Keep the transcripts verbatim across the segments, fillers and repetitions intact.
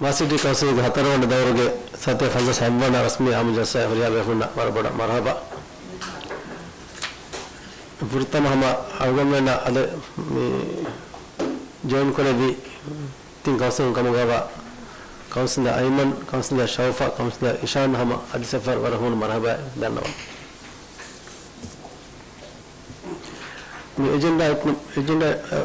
މާލެ ސިޓީ ކައުންސިލްގެ ހަތަރުވަނަ ދައުރުގެ ސަތޭކަ ފަންސާސް ހަތްވަނަ ރަސްމީ އާއްމު ޖަލްސާއަށް ހުރިހާ ބޭފުޅުންނަށް ވަރަށް ބޮޑަށް މަރުހަބާ. ފުރަތަމަ ހަމަ އަޅުގަނޑުމެންނަށް އަދި މި ޖޮއިން ކުރެއްވި ތިން ކައުންސިލުން ކަމުގައިވާ ކައުންސިލަރ އައިމަން، ކައުންސިލަރ ޝައުފާ، ކައުންސިލަރ އިޝާން ހަމަ އަދި ސަފަރް ވަރަށް ހޫނު މަރުހަބާ ދަންނަވަން. މި އެޖެންޑާ އެކު-، އެޖެންޑާ، އަ،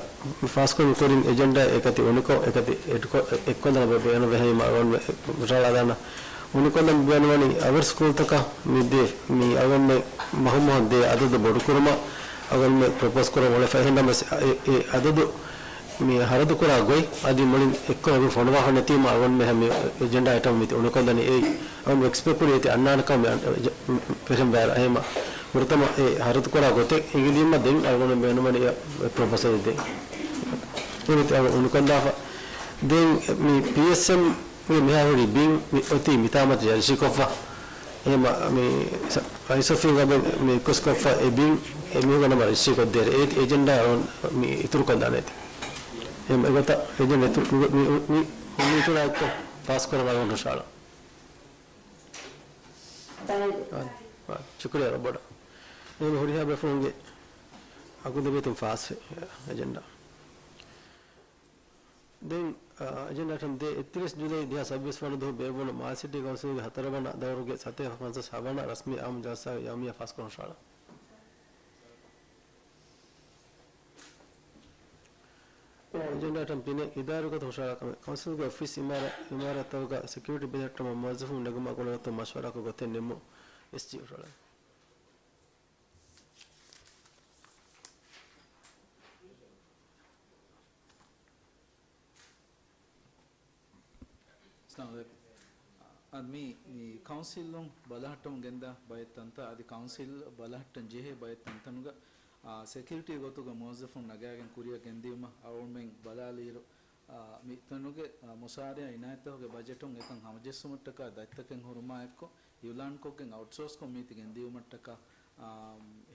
ފާސްކުރުން ކުރިން އެޖެންޑާ އެކަތި އުނިކޮށް، އެކަތި އެޑްކޮށް، އެ-، އެއްކޮށްލަން ބޭނުންވޭ ހަމަ އަޅުގަނޑު ހުށަހަޅާލާނަން. އުނިކޮށްލަން ބޭނުންވަނީ އަވަރ ސްކޫލްތަކަށް މި ދޭ، މި އަޅުގަނޑުމެން މަހު މަހުން ދޭ އަދަދު ބޮޑުކުރުމަށް އަޅުގަނޑުމެން ޕްރޮޕޯސް ކުރަން އުޅެފަ. އެހެންނަމަވެސް އެ، އެ އަދަދު މި ހަރަދުކުރާ ގޮތް އަދި މުޅިން އެއްކޮށް އެބަ ފޮނުވާފަ ނެތީމަ އަޅުގަނޑުމެން މި އެޖެންޑާ އައިޓަމް މި އުނިކޮށްލަނީ. އެއީ އަޅުގަނޑު އެކްސްޕެކްޓް ކުރި އޭތި އަންނާނެ ކަމަށް މި އަން-، އެ-، ފެށަން ބާރަށް. އެހެންމަ ފުރަތަމަ އެ ހަރަދުކުރާ ގޮތެއް އެނގިލީމަ ދެން އަޅުގަނޑު ބޭނުންވަނީ އެ ޕްރޮޕޯސަލް ދޭން. އެ މި އަޅުގަނޑު އުނިކޮށްލާފަ. ދެން މި ޕީއެސްއެމް މި މިހާރު ހުރި ބިން މި އޮތީ މިތާމަތި ރަޖިސްޓްރީކޮށްފަ. އެހެންމަ މި ސަ-، އައިސްއެފް އިން އަޅުގަނޑު މި ރިކުއެސްޓް ކޮށްފަ އެ ބިން އެ މީހުންގެ ނަމަށް ރަޖިސްޓްރީ ކޮށްދޭށޭ. އޭ އެޖެންޑާ އަޅުގަނޑު މި އިތުރުކޮށްލާނެތީ. އެހެން އެގޮތަށް އެޖެންޑާ އިތު-، މި، މި، މި، މި އިތުރާ އެއްކޮށް ފާސްކުރަން އަޅުގަނޑު ހުށަހަޅަން. ޝުކުރިއްޔާ ރައްބަށް. އެހެން ހުރިހާ ބޭފުޅުންގެ އަގުލަބިއްޔަތުން ފާސްވި އެޖެންޑާ. ދެން، އާ، އެޖެންޑާ އައިޓަމް ދޭއް، އެއްތިރީސް ޖުލައި ދެހާސް ސައްބީސް ވަނަ ދުވަހު ބޭއްވުނު މާލެ ސިޓީ ކައުންސިލްގެ ހަތަރުވަނަ ދައުރުގެ ސަތޭކަ ފަންސާސް ހަވަނަ ރަސްމީ އާއްމު ޖަލްސާގެ ޔައުމިއްޔާ ފާސްކުރަން ހުށަހަޅާ. އެޖެންޑާ އައިޓަމް ތިނެއް، އިދާރީ ގޮތުން ހުށަހަޅާ ކަމެއް. ކައުންސިލްގެ އޮފީސް އިމާރާތް، އިމާރާތްތަކުގަ ސެކިއުރިޓީ ބެލެހެއްޓުމަށް މުވައްޒަފުން ނެގުމާ ގުޅޭގޮތުން މަޝްވަރާކޮށް ގޮތެއް ނިންމުން. އެސްޖީ ހުށަހަޅާ. އައްސަލާމު ޢަލައިކުމް. އަ، މި، މި ކައުންސިލުން ބަލަހައްޓަމުން ގެންދާ ބައެއް ތަންތަން އަދި ކައުންސިލް ބަލަހައްޓަން ޖެހޭ ބައެއް ތަންތަނުގަ، އާ، ސެކިއުރިޓީ ގޮތުގަ މުވައްޒަފުން ނަގާގެން ކުރިއަށް ގެންދިއުމަށް އަޅުގަނޑުމެން ބަލާލިއިރު، އާ، މި ތަނުގެ، އާ، މުސާރައިން އިނާޔަތްތަކުގެ ބަޖެޓުން އެކަން ހަމަޖެއްސުމަށްޓަކާ ދަތިތަކެއް ހުރުމާ އެއްކޮށް، އިއުލާންކޮށްގެން އައުޓްސޯސްކޮށް މީތި ގެންދިއުމަށްޓަކާ، އާ،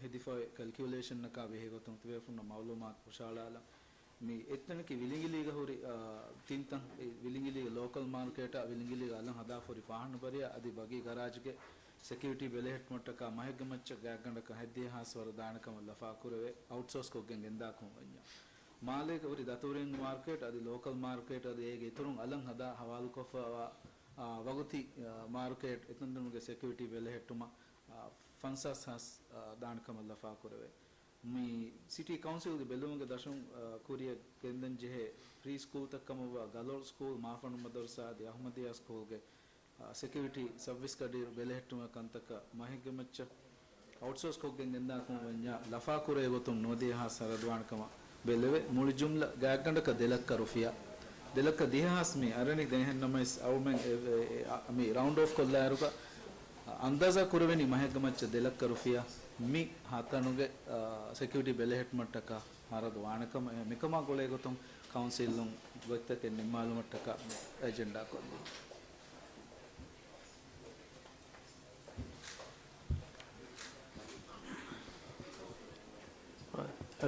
ހެދިފައި ކެލްކިއުލޭޝަންއަކާ ބެހޭގޮތުން ތިބޭފުންނަށް މައުލޫމާތު ހުށަހަޅާލަން. މި އެއްތަނަކީ ވިލިނގިލީގަ ހުރި، އާ، ތިންތަން، އެ ވިލިނގިލީގެ ލޯކަލް މާރުކޭޓާ، ވިލިނގިލީގަ އަލަށް ހަދާފަ ހުރި ފާހަނަ ބަރިއާ އަދި ބަގީ ގަރާޖްގެ ސެކިއުރިޓީ ބެލެހެއްޓުމަށްޓަކާ މަހެއްގެ މައްޗަށް ގާތްގަނޑަކަށް ހަތްދިހަ ހާސް ވަރަށް ދާނެ ކަމަށް ލަފާ ކުރެވޭ، އައުޓްސޯސްކޮށްގެން ގެންދާ ކަމަށް ވަންޏާ. މާލޭގަ ހުރި ދަތުރިން މާރުކޭޓް އަދި ލޯކަލް މާރުކޭޓް އަދި އޭގެ އިތުރުން އަލަށް ހަދާ ހަވާލުކޮށްފަވާ، އާ، ވަގުތީ، އާ، މާރުކޭޓް އެތަންތަނުގެ ސެކިއުރިޓީ ބެލެހެއްޓުމަށް، އާ، ފަންސާސް ހާސް، އާ، ދާނެ ކަމަށް ލަފާ ކުރެވޭ. މި ސިޓީ ކައުންސިލްގެ ބެލުމުގެ ދަށުން، އާ، ކުރިއަށް ގެންދަން ޖެހޭ ޕްރީ ސްކޫލްތައް ކަމަށްވާ ގަލޯޅު ސްކޫލް، މާފަންޑު މަދަރުސާ އަދި އަހުމަދިއްޔާ ސްކޫލްގެ، އާ، ސެކިއުރިޓީ ސައްވިސް ކަޑިއިރު ބެލެހެއްޓުމުގެ ކަންތައް މަހެއްގެ މައްޗަށް އައުޓްސޯސްކޮށްގެން ގެންދާ ކަމަށް ވަންޏާ ލަފާ ކުރޭ ގޮތުން ނުވަދިހަ ހާސް ހަރަދުވާނެ ކަމަށް ބެލެވޭ. މުޅި ޖުމްލަ ގާތްގަނޑަކަށް ދެ ލައްކަ ރުފިޔާ. ދެ ލައްކަ ދިހަ ހާސް މި އަރަނީ. ދެން އެހެންނަމަވެސް އަޅުމެން އެ، އެ، އެ، އަ، މި ރައުންޑް އޮފް ކޮށްލާއިރުގަ އަންދާޒާ ކުރެވެނީ މަހެއްގެ މައްޗަށް ދެ ލައްކަ ރުފިޔާ މި ހަތަނުގެ، އަ، ސެކިއުރިޓީ ބެލެހެއްޓުމަށްޓަކާ ހަރަދު ވާނެ ކަމަށް. އެ، މިކަމާ ގުޅޭ ގޮތުން ކައުންސިލުން ގޮތްތަކެއް ނިންމާލުމަށްޓަކާ މި އެޖެންޑާ ކޮށްލީ.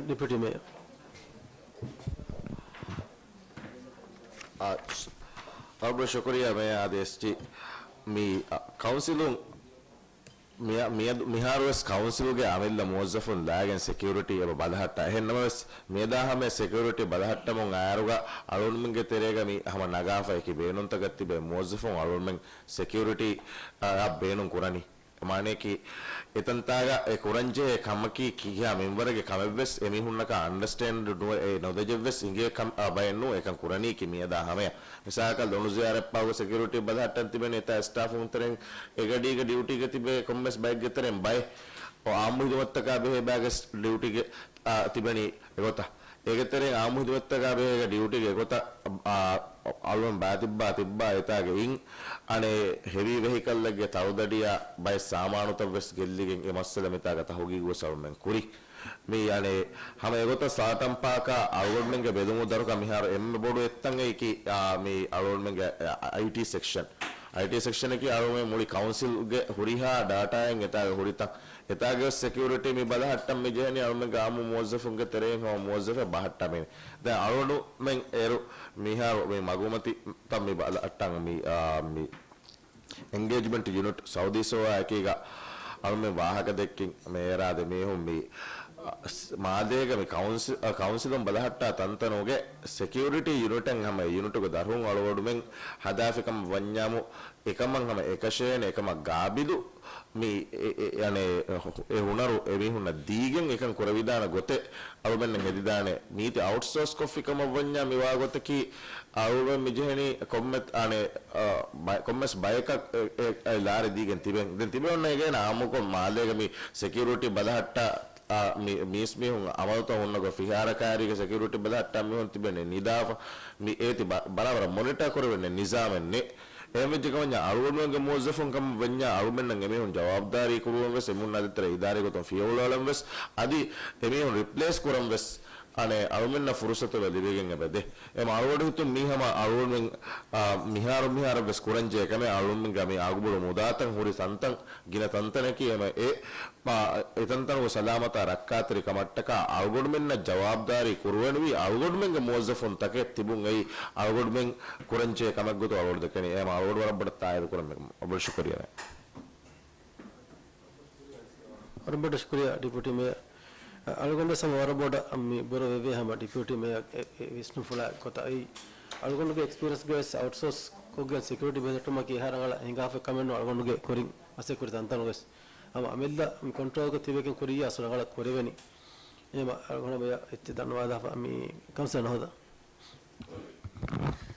ޑެޕިއުޓީ މޭޔަރ. އާ، އަޅުގަނޑު ޝުކުރިއްޔާ މޭޔަރ އަދި އެސްޖީ. މި، އަ، ކައުންސިލުން މި، މިއަދު، މިހާރުވެސް ކައުންސިލުގެ އަމިއްލަ މުވައްޒަފުން ލާގެން ސެކިއުރިޓީ އެބަ ބަލަހައްޓާ. އެހެން ނަމަވެސް، މިއަދާ ހަމަޔަށް ސެކިއުރިޓީ ބަލަހައްޓަމުން އައިރުގަ އަޅުގަނޑުމެންގެ ތެރޭގަ މި ހަމަ ނަގާފަ އެކި ބޭނުންތަކަށް ތިބޭ މުވައްޒަފުން އަޅުގަނޑުމެން ސެކިއުރިޓީ، އާ، ބޭނުން ކުރަނީ. މާނައަކީ، އެތަންތާގަ އެ ކުރަންޖެހޭ ކަމަކީ ކިހާ މިންވަރެއްގެ ކަމެއްވެސް އެމީހުންނަކާ އަންޑަސްޓޭންޑް ނުވެ އެ ނުދެއްޖެއްވެސް އިނގޭ ކަމެއް، އާ، ބައެއް ނޫން އެކަން ކުރަނީކީ މިއަދާ ހަމަޔަށް. މިސާލަކަށް ލޮނުޒިޔާރަތްޕާގު ސެކިއުރިޓީ ބަލަހައްޓަން ތިބެނީ އެތާ ސްޓާފުން ތެރެއިން އެގަޑީގެ ޑިއުޓީގަ ތިބޭ ކޮންމެސް ބައެއްގެ ތެރެއިން ބައެއް އާއްމު ހިދުމަތްތަކާ ބެހޭ ބައިގެ ޑިއުޓީގެ، އާ، ތިބެނީ އެގޮތަށް. އޭގެ ތެރެއިން އާއްމު ހިދުމަތްތަކާ ބެހޭ ޑިއުޓީގެ އެގޮތަށް، އާ، އަޅުގަނޑު ބައި ތިއްބާ، ތިއްބާ އެތާގެ އިން އަނެއް ހެވީ ވެހިކަލްއެއްގެ ތަޅުދަޑިއާ ބައެއް ސާމާނުތައްވެސް ގެއްލިގެން އެ މައްސަލަ މިތާގަ ތަހުގީގުވެސް އަޅުމެން ކުރި. މި އަނެއް ހަމަ އެގޮތަށް ސާޓަން ޕާކާ އަޅުގަނޑުމެންގެ ބެލުމުގެ ދަށުގަ މިހާރު އެންމެ ބޮޑު އެއްތަން އެއީކީ، އާ، މި އަޅުގަނޑުމެންގެ އައިޓީ ސެކްޝަން. އައިޓީ ސެކްޝަނަކީ އަޅުމެން މުޅި ކައުންސިލްގެ ހުރިހާ ޑާޓާއެއް އެތާގެ ހުރިތަން. އެތާގެ ސެކިއުރިޓީ މި ބަލަހައްޓަން މި ޖެހެނީ އަޅުމެންގެ އާއްމު މުވައްޒަފުންގެ ތެރެއިން ހަމަ މުވައްޒަފެއް ބަހައްޓަމިން. ދެން އަޅުގަނޑުމެން އޭރު މިހާރު މި މަގުމަތިތައް މި ބަލަހައްޓަން މި، އާ، މި އެންގޭޖްމަންޓް ޔުނިޓް ސައުދީ ސޯވާ އެކީގަ އަޅުމެން ވާހަކަ ދެއްކިން މޭރާދެ މީހުން މި، އަ، ސް-، މާލޭގަ މި ކައުންސި-، އަ، ކައުންސިލުން ބަލަހައްޓާ ތަންތަނުގެ ސެކިއުރިޓީ ޔުނިޓެއް ހަމަ އެ ޔުނިޓުގެ ދަރުން އަޅުގަޑުމެން ހަދާފިކަމަށް ވަންޏާމު، އެކަމަށް ހަމަ އެކަށޭނެ އެކަމަށް ގާބިލު މި އެ، އެ، އަނެ، އެ ހުނަރު އެމީހުންނަށް ދީގެން އެކަން ކުރެވިދާނެ ގޮތެއް އަޅުމެންނަށް ހެދިދާނެ. ނީތި އައުޓްސޯސް ކޮށްފި ކަމަށް ވަންޏާ މިވާ ގޮތަކީ އަޅުމެން މިޖެހެނީ ކޮންމެ، އަނެ، އަ، ބަ-، ކޮންމެސް ބަޔަކަށް އެ، އެ، އެ ލާރި ދީގެން ތިބެން. ދެން ތިބެ އޮންނަ އެގޭނަ އާއްމުކޮށް މާލޭގަ މި ސެކިއުރިޓީ ބަލަހައްޓާ، އާ، މި، މީސްމީހުން އަމަލުތައް ހުންނަ ގޮތް ފިހާރަ ކައިރީގެ ސެކިއުރިޓީ ބަލަހައްޓާ މީހުން ތިބެން ނިދާފަ. މި އޭތި ބަ-، ބަރާބަރަށް މޮނިޓާ ކުރެވެން ނިޒާމެއް ނެތް. އެހެންވެއްޖެ ކަމަންޏާ އަޅުގަނޑުމެންގެ މުވައްޒަފުން ކަމަށް ވަންޏާ އަޅުމެންނަށް އެމީހުން ޖަވާބުދާރީ ކުރުވަން ވެސް އެމީހުންނާ ދޭތެރޭ އިދާރީ ގޮތުން ފިޔަވަޅު އަޅަން ވެސް އަދި އެމީހުން ރިޕްލޭސް ކުރަން ވެސް އަނެއް އަޅުމެންނަށް ފުރުސަތު އެބަ ލިބިގެން އެބަދޭ. އެމަ އަޅުގަޑު ހިތުން މީ ހަމަ އަޅުގަޑުމެން، އާ، މިހާރު މިހާރަށް ވެސް ކުރަންޖެހޭ ކަމެއް އަޅުމެންގެ މި އަގުބޮޑު މުދާތައް ހުރި ތަންތަން ގިނަ ތަންތަނަކީ އެމަ އެ، އާ، އެތަންތަނުގެ ސަލާމަތާ ރައްކާތެރި ކަމަށްޓަކާ އަޅުގަޑުމެންނަށް ޖަވާބުދާރީ ކުރުވެނިވީ އަޅުގަޑުމެންގެ މުވައްޒަފުން ތަކެއް ތިބުން އެއީ އަޅުގަޑުމެން ކުރަންޖެހޭ ކަމެއްގޮތު އަޅުގަޑު ދެކެނީ. އެމަ އަޅުގަޑު ވަރަށް ބޮޑަށް ތާއީދު ކުރަން މި ބޮޑަށް ޝުކުރިޔާ. ވަރަށް ބޮޑަށް ޝުކުރިޔާ ޑިޕިއުޓީ މޭޔަރ. އަޅުގަނޑު ހަމަ ވަރަށް ބޮޑަށް މި ބުރަ ވެވޭ ހަމަ ޑިޕިއުޓީ މޭޔަރ އެ، އެ ވިސްނުންފުޅާ ގޮތަށް. އަޅުގަނޑުގެ އެކްސްޕީރިއަންސްގަ ވެސް އައުޓްސޯސް ކޮށްގެން ސެކިއުރިޓީ ބެލެއްޓުމަކީ އެހާ ރަނގަޅަށް ހިނގާފަ ކަމެއް ނޫން. އަޅުގަނޑުގެ ކުރިން މަސައްކަތް ކުރި ތަންތަނުގަ ވެސް ހަމަ އަމިއްލަ މި ކޮންޓްރޯލްގަ ތިބެގެން ކުރިޔާ އަސްލު ރަނގަޅަށް ކުރެވެނީ. އެހެންވީމަ އަޅުގަނޑު އެއްޗެއް ދަންނަވާލާފަ މި ކައުންސިލަރ ނަހޯދާ.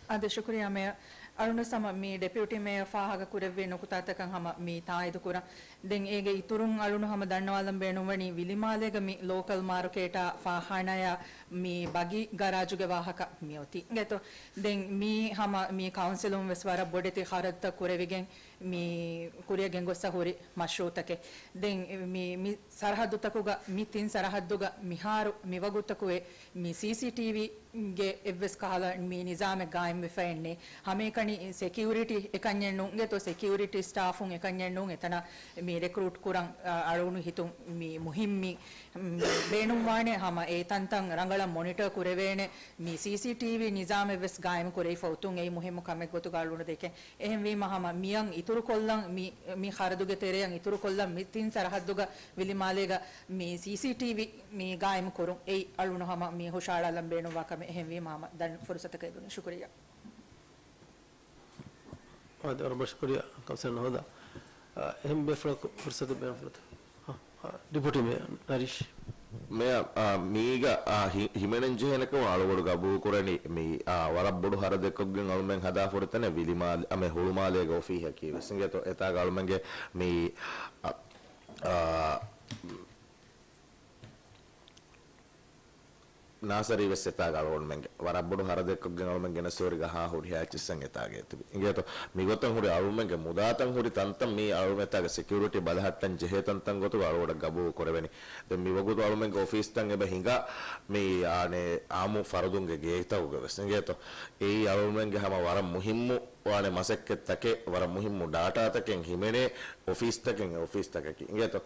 އާދެ، ޝުކުރިޔާ މޭޔަރ. އަޅުގަނޑު ހަމަ މި ޑެޕިއުޓީ މޭޔަރ ފާހަގަ ކުރެއްވި ނުކުތާތަކަށް ހަމަ މި ތާއީދު ކުރަން. ދެން އޭގެ އިތުރުން އަޅުގަނޑު ހަމަ ދަންނަވާލަން ބޭނުންވަނީ ވިލިމާލޭގަ މި ލޯކަލް މާރުކޭޓާ ފާޚާނާޔާ މި ބަގީ ގަރާޖުގެ ވާހަކަ މިއޮތީ. އިނގޭތޯ؟ ދެން މީ ހަމަ މި ކައުންސިލުން ވެސް ވަރަށް ބޮޑެތި ޚަރަދުތައް ކުރެވިގެން މި ކުރިޔަށް ގެންގޮސްސަ ހުރި މަޝްރޫއުތަކެއް. ދެން މި، މި ސަރަހައްދުތަކުގަ މި ތިން ސަރަހައްދުގަ މިހާރު މިވަގުތަކު އެ މި ސީސީޓީވީގެ އެއްވެސް ކަހަލަ މި ނިޒާމެއް ގާއިމްވެފައެއްނެއް. ހަމައެކަނި ސެކިއުރިޓީ އެކަންޏެއް ނޫން. އިނގޭތޯ، ސެކިއުރިޓީ ސްޓާފުން އެކަންޏެއް ނޫން. އެތަނަށް މި ރެކްރޫޓް ކުރަން، އަ، އަޅުގަނޑު ހިތުން މި މުހިއްމީ، މް، ބޭނުންވާނެ ހަމަ އެ ތަންތަން ރަނގަޅަށް މޮނިޓަރ ކުރެވޭނެ މި ސީސީޓީވީ ނިޒާމެއް ވެސް ގާއިމް ކުރެވިފަ އޮތުން އެއީ މުހިއްމު ކަމެއް ގޮތުގަ އަޅުގަނޑު ދެކެން. އެހެންވީމަ ހަމަ މިއަށް އިތުރުކޮށްލަން މި، މި ޚަރަދުގެ ތެރެއަށް އިތުރުކޮށްލަން މި ތިން ސަރަހައްދުގަ ވިލިމާލޭގަ މި ސީސީޓީވީ މި ގާއިމް ކުރުން އެއީ އަޅުގަނޑު ހަމަ މި ހުށައަޅާލަން ބޭނުންވާ ކަމެއް. އެހެންވީމަ ހަމަ ދަން ފުރުސަތަކަށް އެދުނީ. ޝުކުރިއްޔާ. އާދެ، ވަރަށް ބޮޑަށް ޝުކުރިއްޔާ ކައުންސިލަރ ނަހޯދާ. އާ، އެހެން ބޭފުޅަކު ފުރުސަތެއް ބޭނުންފުޅަތަ؟ އާ، އާ، ޑެޕިއުޓީ މޭޔަރ ނަރީޝް. މޭޔަރ، އާ، މީގަ، އާ، ހި-، ހިމެނެން ޖެހޭނެ ކަމަށް އަޅުގަޑު ގަބޫލު ކުރަނީ މި، އާ، ވަރަށް ބޮޑު ހަރަދެއްކޮށްގެން އަޅުމެން ހަދާ ހުރި ތަނެއް ވިލިމާލެ-، އަމެ ހުޅުމާލޭގެ އޮފީހަކީ ވެސް. އިނގޭތޯ، އެތާގަ އަޅުމެންގެ މި، އާ، އާ، ނާސަރީ ވެސް އެތާގަ އަޅުގަނޑުމެންގެ ވަރަށް ބޮޑު ހަރަދެއްކޮށްގެން އަޅުމެން ގެނެސް ހުރި ގަހާ ހުރިހާ އެއްޗިއްސަށް އެތާގަ އެތިބި. އިނގޭތޯ، މިގޮތަށް ހުރި އަޅުމެންގެ މުދާތައް ހުރި ތަންތަން މީ އަޅުމެން އެތާގަ ސެކިއުރިޓީ ބަލަހައްޓަން ޖެހޭ ތަންތަން ގޮތުގަ އަޅުގަޑަށް ގަބޫލު ކުރެވެނީ. ދެން މިވަގުތު އަޅުމެންގެ އޮފީސްތައް އެބަ ހިނގާ މި، އާނެ، އާއްމު ފަރުދުންގެ ގޭތަކުގަ ވެސް. އިނގޭތޯ، އެއީ އަޅުމެންގެ ހަމަ ވަރަށް މުހިއްމު ވާނެ މަސައްކަތްތަކެއް، ވަރަށް މުހިއްމު ޑާޓާތަކެއް ހިމެނޭ އޮފީސްތަކެއް، އޮފީސްތަކަކީ. އިނގޭތޯ،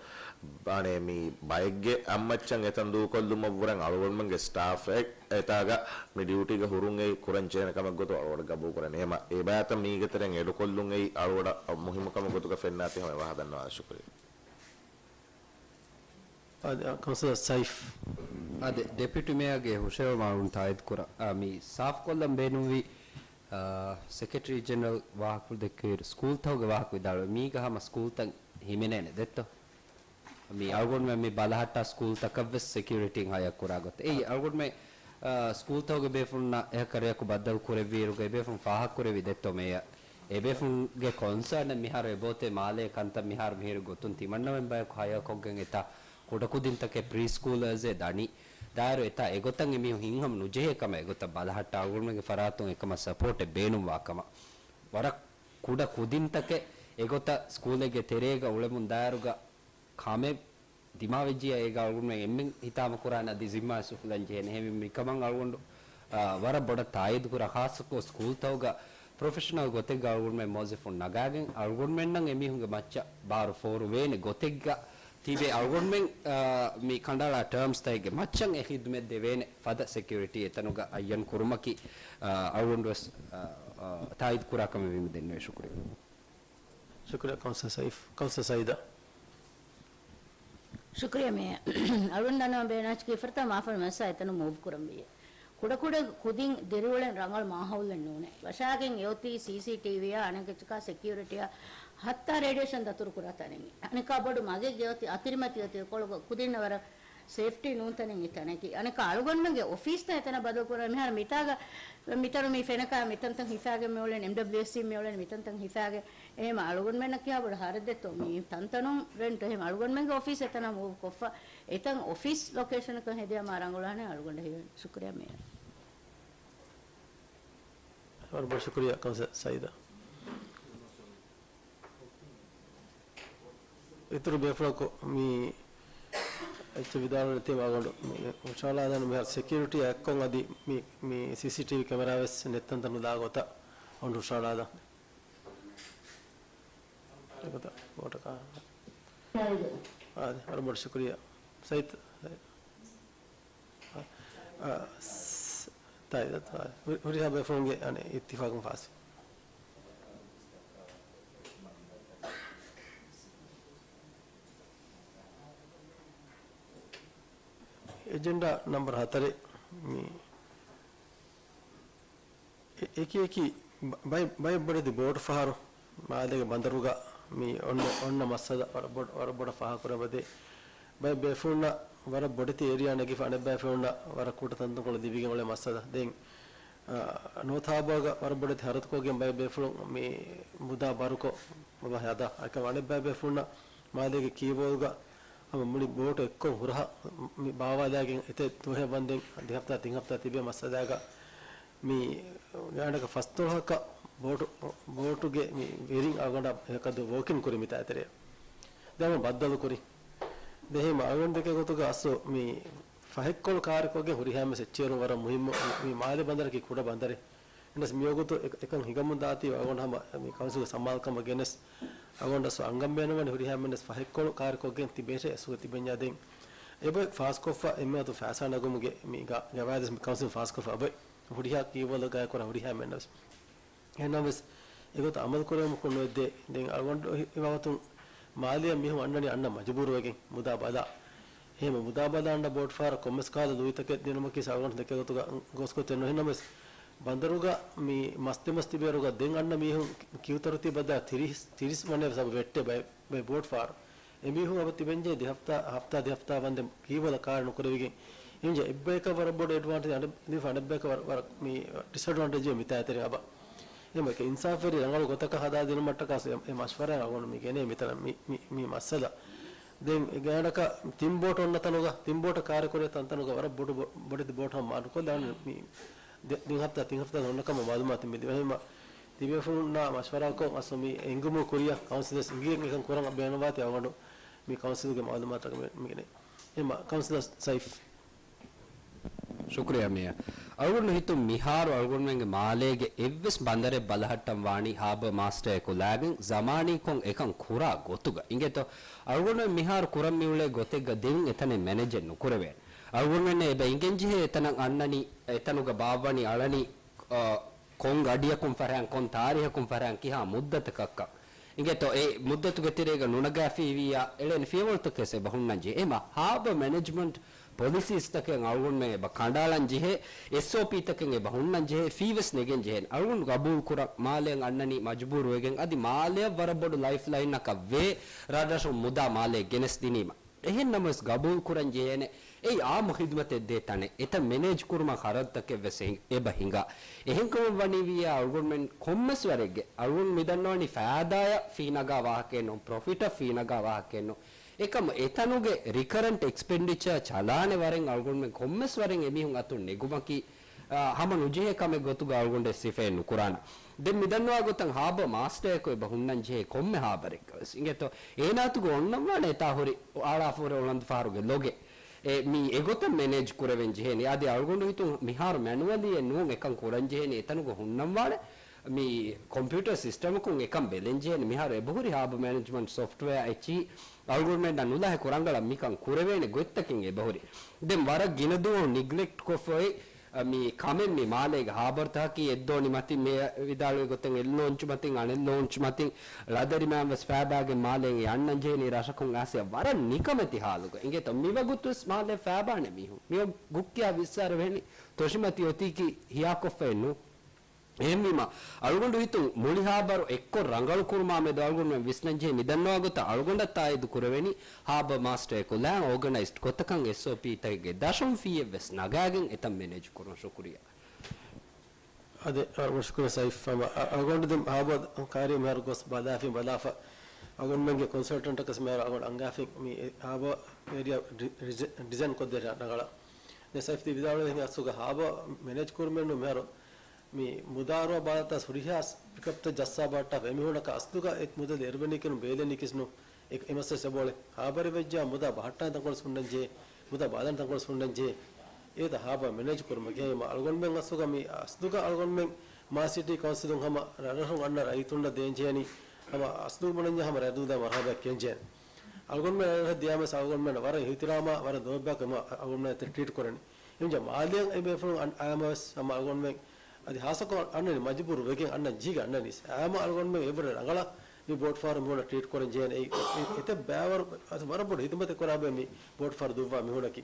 އާނެ، މި ބައެއްގެ އަތްމައްޗަށް އެތަން ދޫކޮށްލުމަށްވުރެން އަޅުގަނޑުމެންގެ ސްޓާފްއެއް އެތާގަ މި ޑިއުޓީގަ ހުރުން އެއީ ކުރަން ޖެހޭނެ ކަމެއް ގޮތުގަ އަޅުގަޑަށް ގަބޫލު ކުރަނީ. އެހެމަ އެބައިތައް މީގެ ތެރެއިން އެޑުކޮށްލުން އެއީ އަޅުގަޑަށް މުހިއްމު ކަމެއް ގޮތުގަ ފެންނާތީ ހަމަ އެވާހަކަ ދަންނަވާލަން. ޝުކުރިއްޔާ. އާދެ، އާ، ކައުންސިލަރ ސައިފް. އާދެ، ޑެޕިއުޓީ މޭޔަރގެ ހުށަހެޅުމަށް އަޅުގަނޑު ތާއީދު ކުރަން. އާ، މި ސާފުކޮށްލަން ބޭނުންވީ، އާ، ސެކްރެޓަރީ ޖެނެރަލް ވާހަކަފުޅު ދެއްކެވިއިރު، ސްކޫލްތަކުގެ ވާހަކަ ވިދާޅުވި. މީގަ ހަމަ ސްކޫލްތައް ހިމެނޭނެ ދެއްތޯ؟ މި އަޅުގަނޑުމެން މި ބަލަހައްޓާ ސްކޫލްތަކަށްވެސް ސެކިއުރިޓީން ހަޔަރ ކުރާ ގޮތަށް. އެއީ އަޅުގަނޑުމެން، އާ، ސްކޫލްތަކުގެ ބޭފުޅުންނާ އެހަކަށް ރެއަކު ބައްދަލު ކުރެއްވިއިރުގަ އެބޭފުޅުން ފާހަގަ ކުރެއްވި ދެއްތޯ މޭޔަރ؟ އެބޭފުޅުންގެ ކޮންސާން މިހާރު އެބައޮތޭ މާލޭ ކަންތައް މިހާރު މިހިރި ގޮތުން ތިމަންނަމެން ބަޔަކު ހަޔަރ ކޮށްގެން އެތާ ކުޑަކުދިންތަކެއް ޕްރީ ސްކޫލަރސް އެ ދަނީ. ދާއިރު އެތާ އެގޮތަށް އެމީހުން ހިތްހަމަ ނުޖެހޭ ކަމަށް އެގޮތަށް ބަލަހައްޓާ އަޅުގަނޑުމެންގެ ފަރާތުން އެކަމަށް ސަޕޯޓެއް ބޭނުންވާ ކަމަށް. ވަރަށް ކުޑަ ކުދިންތަކެއް އެގޮތަށް ސްކޫލެއްގެ ތެރޭގަ އުޅެމުން ދާއިރުގަ ކަމެއް ދިމާވެއްޖިއްޔާ އޭގަ އަޅުގަނޑުމެން އެންމެން ހިތާމަ ކުރާނެ އަދި ޒިންމާ އުފުލަން ޖެހޭނެ. އެހެންވެ މިކަމަށް އަޅުގަނޑު، އާ، ވަރަށް ބޮޑަށް ތާއީދު ކުރާ، ޚާއްޞަކޮށް ސްކޫލްތަކުގަ ޕްރޮފެޝަނަލް ގޮތެއްގަ އަޅުގަނޑުމެން މުވައްޒަފުން ނަގާގެން، އަޅުގަނޑުމެންނަށް އެމީހުންގެ މައްޗަށް ބާރު ފޯރުވޭނެ ގޮތެއްގަ ތިބެ އަޅުގަނޑުމެން، އާ، މި ކަނޑައަޅާ ޓާމްސްތަކެއްގެ މައްޗަށް އެ ޚިދުމަތް ދެވޭނެ ފަދަ ސެކިއުރިޓީ އެތަނުގަ އައްޔަން ކުރުމަކީ، އާ، އަޅުގަނޑުވެސް، އާ، އާ، ތާއީދު ކުރާ ކަމެއް ވީމަ ދެންނެވި. ޝުކުރިއްޔާ. ޝުކުރިއްޔާ ކައުންސިލަރ ސައިފް. ކައުންސިލަރ ސައީދާ. ޝުކުރިއްޔާ މޭޔަރ. އަޅުގަނޑު ދަންނަވަން ބޭނުންވާ ކީ ފުރަތަމަ މާފަން މައްސަ އެތަނުން މޫވް ކުރަން ވީ. ކުޑަކުޑަ ކުދިން ދިރިއުޅެން ރަނގަޅު މާހައުލެއް ނޫނޭ. ވަށާގެން އެއޮތީ ސީސީޓީވީއާ އަނެކައްޗަކާ ސެކިއުރިޓީއާ ހައްތާ ރޭޑިއޭޝަން ދަތުރު ކުރާ ތަނެއް. އަނެކާ ބޮޑު މަގެއް އެއޮތީ އަތިރިމަތި އޮތީ ކޮޅުގަ ކުދިންނަށް ވަރަށް ސޭފްޓީ ނޫން ތަނެއް އެ ތަނަކީ. އަނެކާ އަޅުގަނޑުމެންގެ އޮފީސްތައް އެތަނަށް ބަދަލު ކުރާ މިހާރު މިތާގަ މިތަނު މި ފެނަކާ މިތަންތަން ހިފާގެން މިއުޅެނީ، އެމްޑަބްލިއުއެސްސީ މިއުޅެނީ މިތަންތަން ހިފާގެން. އެހެމަ އަޅުގަނޑުމެންނަށް ކިހާ ބޮޑު ހަރަދެއްތޯ މި ތަންތަނުން ރެންޓް. އެހެމަ އަޅުގަނޑުމެންގެ އޮފީސް އެތަނަށް މޫވް ކޮށްފަ އެތަން އޮފީސް ލޮކޭޝަނަކަށް ހެދިޔަމާ ރަނގަޅުވާނެ އަޅުގަނޑަށް ހީވޭ. ޝުކުރިއްޔާ މޭޔަރ. ވަރަށް ބޮޑަށް ޝުކުރިއްޔާ ކައުންސިލަރ ސައީދާ. އިތުރު ބޭފުޅަކު މި އެއްޗެއް ވިދާޅުވެ ތިބާގޮނޑު މި ހުށަހަޅާދާނެ މިހާރު ސެކިއުރިޓީއާ އެއްކޮށް އަދި މި، މި ސީސީޓީވީ ކެމެރާ ވެސް ނެތް ތަންތަނުން ދާ ގޮތަށް އޮން ހުށަހަޅާދާނެ. އެގޮތަށް ވޯޓަކާ. އާދެ، ވަރަށް ބޮޑަށް ޝުކުރިއްޔާ. ސައީދް، އާ، ސް-، ތާއީދު، ތާއީދު. ހު-، ހުރިހާ ބޭފުޅުންގެ އަނެއް އިއްތިފާގުން ފާސް. އެޖެންޑާ ނަމްބަރު ހަތަރެއް މި އެ-، އެކި އެކި ބަ-، ބައި-، ބައި ބޮޑެތި ބޯޓު ފަހަރު މާލޭގެ ބަނދަރުގަ މި އޮންނަ، އޮންނަ މައްސަލަ ވަރަށް ބޮޑު-، ވަރަށް ބޮޑަށް ފާހަގަކުރަމަދޭ. ބައެއް ބޭފުޅުންނަށް ވަރަށް ބޮޑެތި އޭރިއާ ނެގިފަ އަނެއް ބައެއް ފެނުންނަށް ވަރަށް ކުޑަ ތަންތަންކޮޅު ލިބިގެން އުޅޭ މައްސަލަ. ދެން، އާ، ނޯތް ހާބާގަ ވަރަށް ބޮޑެތި ހަރަދުކޮށްގެން ބައެއް ބޭފުޅުން މި މުދާ ބަރުކޮށް ބަ ހަދާ. އަކަ އަނެއް ބައެއް ބޭފުޅުންނަށް މާލޭގެ ކީބޯލްގަ ހަމަ މުޅި ބޯޓު އެއްކޮށް ހުރަހަ މި ބާވާލާގެން އެތެއް ދުވަހެއް ވަންދެން ދެ ހަފްތާ ތިން ހަފްތާ ތިބޭ މައްސަލާގަ މި ގާނޑަކަށް ފަސްދޮޅަކަށް ބޯޓު، ބޯޓުގެ މި ވެރިން އަޅުގަނޑާ ހަކަދު ވޯކިން ކުރި މިތާ އެތެރެ. ދެން ބައްދަލު ކުރި. ދެހިމަ އަޅުގަނޑު ދެކެ ގޮތުގަ އަސްލު މި ފަހެއްކޮޅު ކާރިކޮށްގެން ހުރިހާމެސް އެއްޗޭރު ވަރަށް މުހިއްމު މި މާލެ ބަނދަރަކީ ކުޑަ ބަނދަރެއް. އެނަސް މިވަގުތު އެ-، އެކަން ހިނގަމުން ދާތީ އަޅުގަނޑު ހަމަ މި ކައުންސިލްގެ ސަމާލުކަމަށް ގެނެސް އަޅުގަނޑަސް އަންގަން ބޭނުންވަނީ ހުރިހާމެންނަސް ފަހެއްކޮޅު ކާރިކޮށްގެން ތިބޭށޭ އެސްގޮ ތިބެންޏާ ދެން އެބަ ފާސްކޮށްފަ އެންމެ އަތު ފައިސާ ނަގުމުގެ މި ގަ-، ގަވާއިދު މި ކައުންސިލް ފާސްކޮށްފަ އަބައި ހުރިހާ ކީބޯލް ގާތްކުރާ ހުރިހާ މެންނަސް. އެހެންނަމަވެސް އެގޮތަށް އަމަލު ކުރެވުމަކުން ނުވެއްދޭ. ދެން އަޅުގަނޑު ހި-، ހިމަވަތުން މާލެއަށް މީހުން އަންނަނީ އަންނަ މަޖުބޫރުވެގެން މުދާ ބަލާ. އެހެން މުދާ ބަލާ އަންނަ ބޯޓު ފަހަރަށް ކޮންމެސް ކަހަލަ ލުއިތަކެއް ދިނުމަކީ އަޅުގަނޑު ދެކޭ ގޮތުގަ ގޯސްގޮތެއް ނޫން. އެހެންނަމަވެސް ބަނދަރުގަ މި މަސް ދެމަސް ތިބޭ އިރުގަ ދެން އަންނަ މީހުން ކި-، ކިއު ތަރުތީބަށް ދާ ތިރީސް، ތިރީސް ވަނަ ސަބަބުން ވެއްޓޭ ބައެއް، ބައެއް ބޯޓު ފަހަރު. އެމީހުން އެބަ ތިބެންޖެހޭ ދެ ހަފްތާ، ހަފްތާ ދެ ހަފްތާ ވަންދެން ކީބޯލަށް ކާރި ނުކުރެވިގެން. އިންޖެ އެއްބަޔަކަށް ވަރަށް ބޮޑު އެޑްވާންޓޭޖް އަނެއް-، ލިބިފަ އަނެއްބަޔަކަށް ވަރަށް، ވަރަށް މި ޑިސްއެޑްވާންޓޭޖް މިތާ އެތެރެ އަބަ. އެމަ އެކަ އިންސާފްވެރި ރަނގަޅު ގޮތަކަށް ހަދާދިނުމަށްޓަކާ އެ، އެ މަޝްވަރާ އަޅުގަނޑު މި ގެނޭ މިތަނަށް މި، މި، މި މައްސަލަ. ދެން ގާނޑަކަށް ތިން ބޯޓު އޮންނަ ތަނުގަ، ތިން ބޯޓަށް ކާރި ކުރޭ ތަންތަނުގަ ވަރަށް ބޮޑު ބޮ-، ބޮޑެތި ބޯޓު ހަމަ މާޑުކޮށްލާނެ މި ދެ-، ދެ ހަފްތާ ތިން ހަފްތާ އޮންނަ ކަމަށް މައުލޫމާތު މި ދިވެހިމަ ތިބޭފުޅުންނާ މަޝްވަރާކޮށް އަސްލު މި އެންގުމު ކުރިއަށް ކައުންސިލަސް އިނގިގެން އެކަން ކުރަން ބޭނުންވާތީ އަޅުގަނޑު މި ކައުންސިލްގެ މައުލޫމާތަކަށް މި-، މިގެނޭ. އެމަ ކައުންސިލަރ ސައިފް. ޝުކުރިއްޔާ މޭޔަރ. އަޅުގަނޑު ހިތުން މިހާރު އަޅުގަނޑުމެންގެ މާލޭގެ އެއްވެސް ބަނދަރެއް ބަލަހައްޓަން ވާނީ ހާބަ މާސްޓަރ އެކުލާގެން ޒަމާނީކޮށް އެކަން ކުރާ ގޮތުގަ. އިނގޭތޯ އަޅުގަނޑުމެން މިހާރު ކުރަން މިއުޅޭ ގޮތެއްގަ ދެން އެތަނެއް މެނޭޖެއް ނުކުރެވޭނެ. އަޅުގަނޑުމެންނަށް އެބަ އިނގެންޖެހޭ އެތަނަށް އަންނަނީ، އެތަނުގަ ބާއްވަނީ އަޅަނީ، އަ، ކޮން ގަޑިއަކުން ފަރާން، ކޮން ތާރީހަކުން ފަރާން، ކިހާ މުއްދަތަކަށްކަން. އިނގޭތޯ އެ މުއްދަތުގެ ތެރޭގަ ނުނަގާފީވިއްޔާ އެޅޭނެ ފިޔަވަޅުތަކެއް ވެސް އެބަ ހުންނަންޖެހޭ. އެމަ ހާބަ މެނޭޖްމަންޓް ޕޮލިސީސްތަކެއް އަޅުގަނޑުމެން އެބަ ކަނޑައަޅަން ޖެހޭ، އެސްއޯޕީތަކެއް އެބަ ހުންނަން ޖެހޭ، ފީވެސް ނެގެން ޖެހޭނެ. އަޅުގަނޑު ގަބޫލު ކުރަން މާލެއަށް އަންނަނީ މަޖުބޫރުވެގެން، އަދި މާލެއަށް ވަރަށް ބޮޑު ލައިފްލައިންއަކަށް ވޭ ރަށްރަށުން މުދާ މާލެ ގެނެސްދިނީމަ. އެހެން ނަމަވެސް ގަބޫލު ކުރަން ޖެހޭނެ އެއީ އާއްމު ޚިދުމަތެއް ދޭ ތަނެއް. އެތަން މެނޭޖް ކުރުމަށް ޚަރަދުތަކެއް ވެސް އެ-، އެބަ ހިނގާ. އެހެންކަމަށް ވަނީވިއްޔާ އަޅުގަނޑުމެން ކޮންމެސް ވަރެއްގެ، އަޅުގަނޑު މިދަންނަވަނީ ފައިދާއަށް ފީ ނަގާ ވާހަކައެއް ނޫން، ޕްރޮފިޓަށް ފީ ނަގާ ވާހަކައެއް ނޫން. އެކަމަ އެތަނުގެ ރިކަރަންޓް އެކްސްޕެންޑިޗާ ޗަލާނެ ވަރެއް އަޅުގަނޑުމެން ކޮންމެސް ވަރެއް އެމީހުން އަތުން ނެގުމަކީ، އާ، ހަމަ ނުޖެހޭ ކަމެއް ގޮތުގަ އަޅުގަނޑެއް ސިފައެއް ނުކުރާނަން. ދެން މިދަންނަވާ ގޮތަށް ހާބަ މާސްޓަރއެކު އެބަ ހުންނަން ޖެހޭ ކޮންމެ ހާބަރެއްގަވެސް. އިނގޭތޯ އޭނާއަތުގަ އޮންނަންވާނެ އެތާ ހުރި އާޅާފަހުރެ އުޅަނދުފަހަރުގެ ލޮގެއް. އެ، މީ އެގޮތަށް މެނޭޖް ކުރެވެން ޖެހޭނީ. އަދި އަޅުގަނޑު ހިތުން މިހާރު މެނުއަލީއެއް ނޫން އެކަން ކުރަން ޖެހޭނީ. އެތަނުގަ ހުންނަންވާނެ މި ކޮމްޕިއުޓަރ ސިސްޓަމަކުން އެކަން ބެލެންޖެހޭނެ. މިހާރު އެބަހުރި ހާބަ މެނޭޖްމަންޓް ސޮފްޓްވެއާ އެއްޗިހި އަޅުގަނޑުމެންނަށް ނުލާހިކު ރަނގަޅަށް މިކަން ކުރެވޭނެ ގޮތްތަކެއް އެބަހުރި. ދެން ވަރަށް ގިނަ ދުވަހު ނިގްލެކްޓް ކޮށްފައި މި ކަމެއް މި މާލޭގެ ހާބަރުތަކަކީ އެއްދޯނި މަތިން މި ވިދާޅުވި ގޮތެއް އެއް ލޯންޗް މަތިން އަނެއް ލޯންޗް މަތިން ޅަދަރިމާން ވެސް ފައިބާގެން މާލޭން އަންނަން ޖެހެނީ ރަށަކުން އާސިޔާ ވަރަށް ނިކަމެތި ހާލުގަ. އިނގޭތޯ މިވަގުތު ވެސް މާލޭ ފައިބާނެ މީހުން. މި ގުއްކިޔާ ވިއްސާރަ ވެހެނީ ތޮށިމަތި އޮތީކީ ހިޔާކޮށްފައެއް ނޫން. އެހެންވީމަ، އަޅުގަނޑު ހިތުން މުޅި ހާބަރު އެއްކޮށް ރަނގަޅު ކުރުމާ މެދު އަޅުގަނޑުމެން ވިސްނަންޖެހޭ މިދަންނަވާ ގޮތަށް އަޅުގަނޑަށް ތާއީދު ކުރެވެނީ ހާބަ މާސްޓަރ އެކުލާ އޯގަނައިޒްޑް ގޮތަކަށް އެސްއޯޕީތަކެއްގެ ދަށުން ފީއެއް ވެސް ނަގާގެން އެތަން މެނޭޖް ކުރުން. ޝުކުރިއްޔާ. އަދި، އަ، ޝުކުރިއްޔާ ސައިފް. ހަމަ، އަ، އަޅުގަނޑު ދެން ހާބަ ކާރި މިހާރު ގޮސް ބަލާފިން ބަލާފަ، އަޅުގަނޑުމެންގެ ކޮންސަލްޓަންޓަކަސް މިހާރު އަޅުގަނޑު އަންގާފިން މި އެ ހާބަ އޭރިއާ ޑި-، ޑިޒަ-، ޑިޒައިން ކޮށްދޭ ރަނގަޅަށް. ދެން ސައިފް ތި ވިދާޅުވި އަސްލުގަ ހާބަ މެނޭޖް ކުރުމެއްނު މިހާރު މި މުދާރު ބާލަތާ ހުރިހާ ޕިކަޕްތައް ޖައްސާ ބަހައްޓާފަ އެމީހުންނަކަށް އަސްލުގަ އެ މުދަލެއް އެރުވެނީކީނު ބޭލެނީކީސްނު އެ-، އެ މައްސަލަ އެބައުޅޭ. ހާބަރެއް ވެއްޖާ މުދާ ބަހައްޓާނެ ތަންކޮޅެއް ހުންނަންޖެހޭ، މުދާ ބާލާނެ ތަންކޮޅެއް ހުންނަންޖެހޭ. އޭތަ ހާބަ މެނޭޖް ކުރުމަކީ މަ-، އަޅުގަނޑުމެން އަސްލުގަ މި އަސްލުގަ އަޅުގަނޑުމެން މާ ސިޓީ ކައުންސިލުން ހަމަ ރަށްރަށުން އަންނަ ރައްޔިތުންނަށް ދޭންޖެހޭނީ ހަމަ އަސްލު ބުނަންޏާ ހަމަ ރައްދުދާ މަރުހަބާ ކެންޖެހޭނެ. އަޅުގަނޑުމެން ރަށްރަށަށް ދިޔާމަސް އަޅުގަނޑުމެން ވަރަށް އިހުތިރާމާ ވަރަށް ލޯބިވާ އަޅުގަނޑުމެން އެތެރެ ޓްރީޓް ކުރަނީ. އެހެންވެ މާލޭ އެ ބޭފުޅުން އަން-، އައިމަވެސް ހަމަ އަޅުގަނޑުމެން އަދި ހާސަކޮށް އަންނަނީ މަޖުބޫރު ވެގެން އަންނަނީސް. އައިމަ އަޅުގަނޑުމެން އެވަރަށް ރަނގަޅަށް މި ބޯޓްފަހަރު މީހުނަށް ޓްރީޓް ކުރަން ޖެހޭނެ. އެ-، އެ-، އެތައް ބައިވަރު ވަރަށް ބޮޑު ހިދުމަތެއް ކުރާ ބައެއް މި ބޯޓްފަހަރު ދުއްވާ މީހުނަކީ.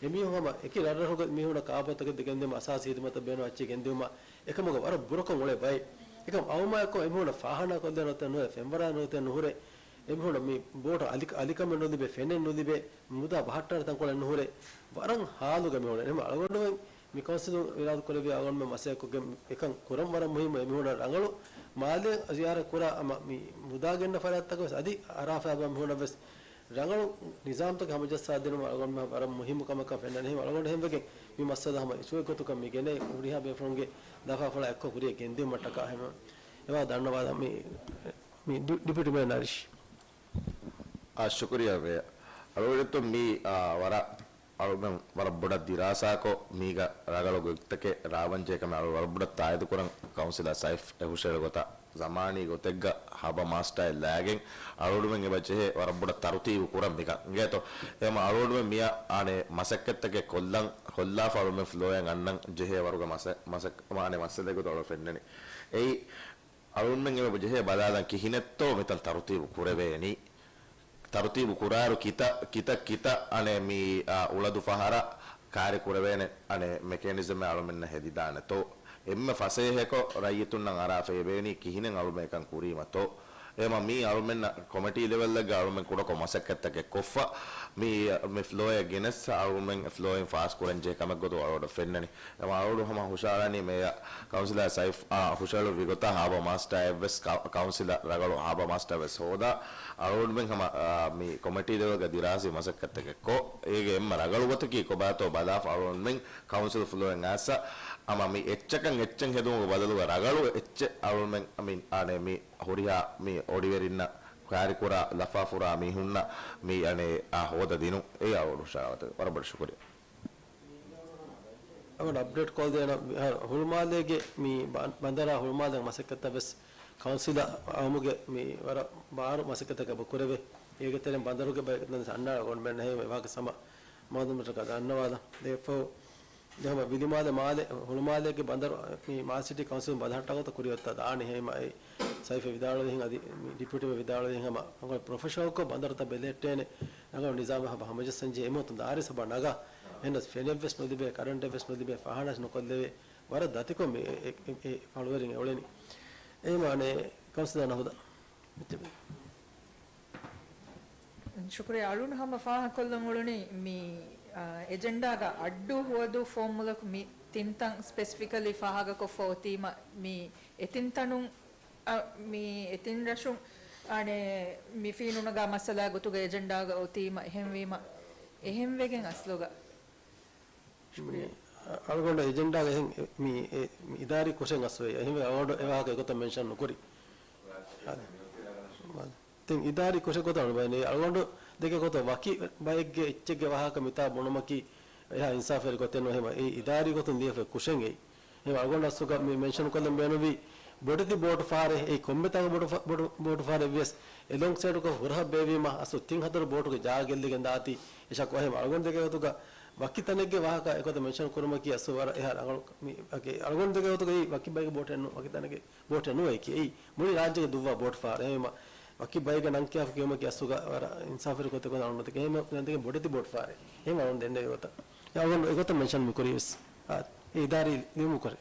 އެމީހުން ހަމަ އެކި ރަށްރަށުގެ މީހުނަށް ކާބޯތަކެއް ގެންދިއުމަށް އަސާސީ ހިދުމަތަށް ބޭނުން އައްޗި ގެންދިއުމަށް އެކަމުގަ ވަރަށް ބުރަކޮށް އުޅޭ ބައެއް. އެކަމް އައުމާއެކު އެމީހުނަށް ފާހާނާ ކޮށްލޭ ނުވަތަ ނުހުރޭ، ފެންވަރާ ނުވަތަ ނުހުރޭ. އެމީހުނަށް މި ބޯޓަށް އަލި-، އަލިކަމެއް ނުލިބޭ، ފެނެއް ނުލިބޭ، މުދާ ބަހައްޓާނެ ތަންކޮޅެއް ނުހުރޭ. ވަރަށް ހާލުގަ މި އުޅެނީ. އެހެން އަޅުގަނޑުމެން މި ކައުންސިލުން އިރާދަ ކުރެއްވި އަޅުގަނޑުމެން މަސައްކަތްކޮށްގެން އެކަން ކުރަން ވަރަށް މުހިއްމު. އެމީހުނަށް ރަނގަޅު މާލެ ޒިޔާރަތް ކުރާ އަމަ މި މުދާ ގެންނަ ފަރާތްތަކަށް ވެސް އަދި އަރާފާ ބަ މީހުނަށް ވެސް ރަނގަޅު ނިޒާމްތަކެއް ހަމަޖައްސާ ދިނުމަށް އަޅުގަނޑުމެން ވަރަށް މުހިއްމު ކަމަކަށް ފެންނަނީ. އެހެން އަޅުގަނޑު އެހެންވެގެން މި މައްސަލަ ހަމަ އިސޫއެއް ގޮތުގަ މި ގެނައި ހުރިހާ ބޭފުޅުންގެ ލަފާފުޅާ އެއްކޮށް ކުރިއަށް ގެންދިއުމަށްޓަކާ ހަމަ އެވާ ދަންނަވާލަން މި، މި ޑި-، ޑިޕިއުޓީ މޭޔަރ ނަރީޝް. އާ، ޝުކުރިއްޔާ މޭޔަރ. އަޅުގަނޑު މި، އާ، ވަރަށް އަޅުގަނޑު ވަރަށް ބޮޑަށް ދިރާސާކޮށް، މީގަ ރަނގަޅު ގޮތްތަކެއް ރާވަންޖެހޭ ކަމަށް އަޅު ވަރަށް ބޮޑަށް ތާއީދު ކުރަން ކައުންސިލަރ ސައިފް އެ ހުށައެޅި ގޮތަށް ޒަމާނީ ގޮތެއްގަ ހާބަ މާސްޓަރެއް ލައިގެން އަޅުގަނޑުމެން އެބަ ޖެހޭ ވަރަށް ބޮޑަށް ތަރުތީބު ކުރަން މިކަން. އިނގޭތޯ؟ އެހެން އަޅުގަނޑުމެން މިއަށް އަނެއް މަސައްކަތްތަކެއް ކޮށްލަން، ކޮށްލާފަ އަޅުމެން ފްލޯއެއް އަންނަން ޖެހޭ ވަރުގަ މަސަ-، މަސައް-، އަނެއް މައްސަލައެއް ގޮތަށް އަޅު ފެންނަނީ. އެއީ އަޅުގަނޑުމެން އެބަ ޖެހޭ ބަލާލަން ކިހިނެއްތޯ މިތަން ތަރުތީބު ކުރެވޭނީ. ތަރުތީބު ކުރާއިރު ކިތައް، ކިތައް، ކިތައް އަނެއް މި، އާ، އުޅަދު ފަހަރަށް ކާރި ކުރެވޭނެ އަނެއް މެކޭނިޒަމެއް އަޅުމެންނަށް ހެދިދާނެތޯ؟ އެންމެ ފަސޭހަކޮށް ރައްޔިތުންނަށް އަރާފަ އެބޭނީ ކިހިނެއް އަޅުމެން އެކަން ކުރީމަތޯ؟ އެމަ މީ އަޅުމެންނަށް ކޮމިޓީ ލެވެލްއެއްގަ އަޅުމެން ކުޑަކޮށް މަސައްކަތްތަކެއް ކޮށްފަ، މި، މި ފްލޯއެއް ގެނެސް އަޅުމެން ފްލޯއިން ފާސް ކުރަން ޖެހޭ ކަމެއް ގޮތުގަ އަޅުގަނޑަށް ފެންނަނީ. އެމަ އަޅުގަނޑު ހަމަ ހުށަހަޅަނީ މޭޔަރ ކައުންސިލަރ ސައިފް، އާ، ހުށަހެޅުއްވި ގޮތަށް ހާބަ މާސްޓަރ އެއްވެސް ކަ-، ކައުންސިލަރ ރަނގަޅު ހާބަ މާސްޓަރ ވެސް ހޯދާ، އަޅުގަނޑުމެން ހަމަ، އާ، މި ކޮމިޓީ ލެވެލްގަ ދިރާސީ މަސައްކަތްތަކެއް ކޮށް، އޭގެ އެންމެ ރަނގަޅު ގޮތަކީ ކޮބާތޯ ބަލާފަ އަޅުގަނޑުމެން ކައުންސިލް ފްލޯއިން އައިސް، ހަމަ މި އެއްޗަކަށް އެއްޗެއް ހެދުމުގެ ބަދަލުގަ ރަނގަޅު އެއްޗެއް އަޅުގަނޑުމެން މި، އާނެ، މި ހުރިހާ މި އޮޑިވެރިންނަށް ކާރިކުރާ ލަފާފުރާ މީހުންނަށް މި އަނެއް އާ ހޯދަ ދިނުން. އެއީ އަޅުގަނޑު ހުށަހަޅާ ގޮތަކީ. ވަރަށް ބޮޑަށް ޝުކުރިއްޔާ. އަޅުގަނޑު އަޕްޑޭޓް ކޮށްދޭނަން ހުޅުމާލޭގެ މި ބަ-، ބަނދަރާ ހުޅުމާލެ މަސައްކަތްތައް ވެސް ކައުންސިލަށް އައުމުގެ މި ވަރަށް ބާރު މަސައްކަތަކަށް ބަ ކުރެވޭ. އޭގެ ތެރެއިން ބަނދަރުގެ ބައި އަންނާ އަޅުގަނޑުމެންނަށް ހެޔޮ ވާހަކަ ސަމަ މައުލޫމާތަކަށް ދަންނަވާލަން. ދެފަހު ދެ ހަމަ ވިލިމާލެ މާލެ، ހުޅުމާލޭގެ ބަނދަރު މި މާލެ ސިޓީ ކައުންސިލުން ބަލަހައްޓާ ގޮތަށް ކުރިއަށް ދާނެ ހޭމަ އެ ސައިފް ވިދާޅުވިހެން އަދި މި ޑިޕިއުޓީ ވިދާޅުވިހެން ހަމަ ރަނގަޅު ޕްރޮފެޝަނަލްކޮށް ބަނދަރުތައް ބެލެހެއްޓޭނެ ރަނގަޅު ނިޒާމެއް ހަމަ ހަމަޖައްސަން ޖެހޭ އެމަ ދާރި ސަބަ ނަގާ އެހެނަސް ފެނެއްވެސް ނުލިބޭ، ކަރަންޓެއްވެސް ނުލިބޭ، ފާހާނާސް ނުކޮށްލެވޭ، ވަރަށް ދަތިކޮށް މި އެ، އެ، އެ، އެ ފަޅުވެރިން އެ އުޅެނީ. އެހެމަ އަނެއް ކައުންސިލަރ ނަހުދަ. ޝުކުރިއްޔާ. އަޅުން ހަމަ ފާހަގަކޮށްލަން އުޅުނީ މި، އާ، އެޖެންޑާގަ އައްޑޫ ހުވަދޫ ފޯމުލަކު މި ތިން ތަން ސްޕެސިފިކަލީ ފާހަގަކޮށްފަ އޮތީމަ މި އެތިން ތަނުން، އާ، މި އެތިން ރަށުން އަނެއް މި ފީނުނަގާ މައްސަލާ ގޮތުގަ އެޖެންޑާގަ އޮތީމަ އެހެންވީމަ އެހެންވެގެން އަސްލުގަ. ޝުކުރިއްޔާ. މި އަޅުގަނޑު އެޖެންޑާގަ އެހެން މި، އެ، މި އިދާރީ ކުށެއް އަސްވެ. އެހެންވެ އަޅުގަނޑު އެވާހަކަ އެގޮތަށް މެންޝަން ނުކުރި. އާ، ތިން އިދާރީ ކުށެއް ގޮތަށް އަޅުގަނޑު ދެކެ ގޮތަށް ވަކި ބައެއްގެ އެއްޗެއްގެ ވާހަކަ މިތާ ބުނުމަކީ އެހާ އިންސާފުވެރި ގޮތެއް ނޫން. އެހެމަ އެ އިދާރީ ގޮތުން ލިޔެފަ ކުށެއް އެއީ. އެހެމަ އަޅުގަނޑު އަސްލުގަ މި މެންޝަން ކޮށްލަން ބޭނުންވީ ބޮޑެތި ބޯޓު ފަހަރެއް، އެއީ ކޮންމެ ތަން ބޮޑު ފަ-، ބޮޑު ބޯޓު ފަހަރެއް ވިޔަސް، އެލޮންގް ސައިޑުކޮށް ހުރަހަށް ބޭއްވީމަ، އަސްލު ތިން ހަތަރު ބޯޓުގެ ޖާގަ ގެއްލިގެން ދާތީ. އެއްޗަކު އެހެން އަޅުގަނޑު ދެކޭ ގޮތުގަ ވަކި ތަނެއްގެ ވާހަކަ އެގޮތަށް މެންޝަން ކުރުމަކީ އަސްލު ވަރަށް އެހާ ރަނގަޅު މި-، އަގެ-، އަޅުގަނޑު ދެކޭ ގޮތުގައި ވަކި ބައެއްގެ ބޯޓެއް ނު-، ވަކި ތަނެއްގެ ބޯޓެއް ނުވެ އެކި. އެއީ މުޅި ރާއްޖޭގެ ދުއްވާ ބޯޓު ފަހަރެއް. އެހެންވީމަ، ވަކި ބައެއްގެ ނަން ކިޔާފަ ކިޔުމަކީ އަސްލުގަ ވަރަށް އިންސާފުވެރި ގޮތެއް ކޮށް އަޅުގަނޑު ދެކޭ. އެހެންވީމަ، މި ދެން ދެކޭ ބޮޑެތި ބޯޓު ފަހަރެއް. އެހެންވީމަ އަޅުގަނޑު ދެންނެވި ގޮތަށް. އެ އަޅުގަނޑު އެގޮތަށް މެންޝަން މި ކުރީ ވެސް. އާ، އެ އިދާރީ ލިޔުމު ކުރޭ.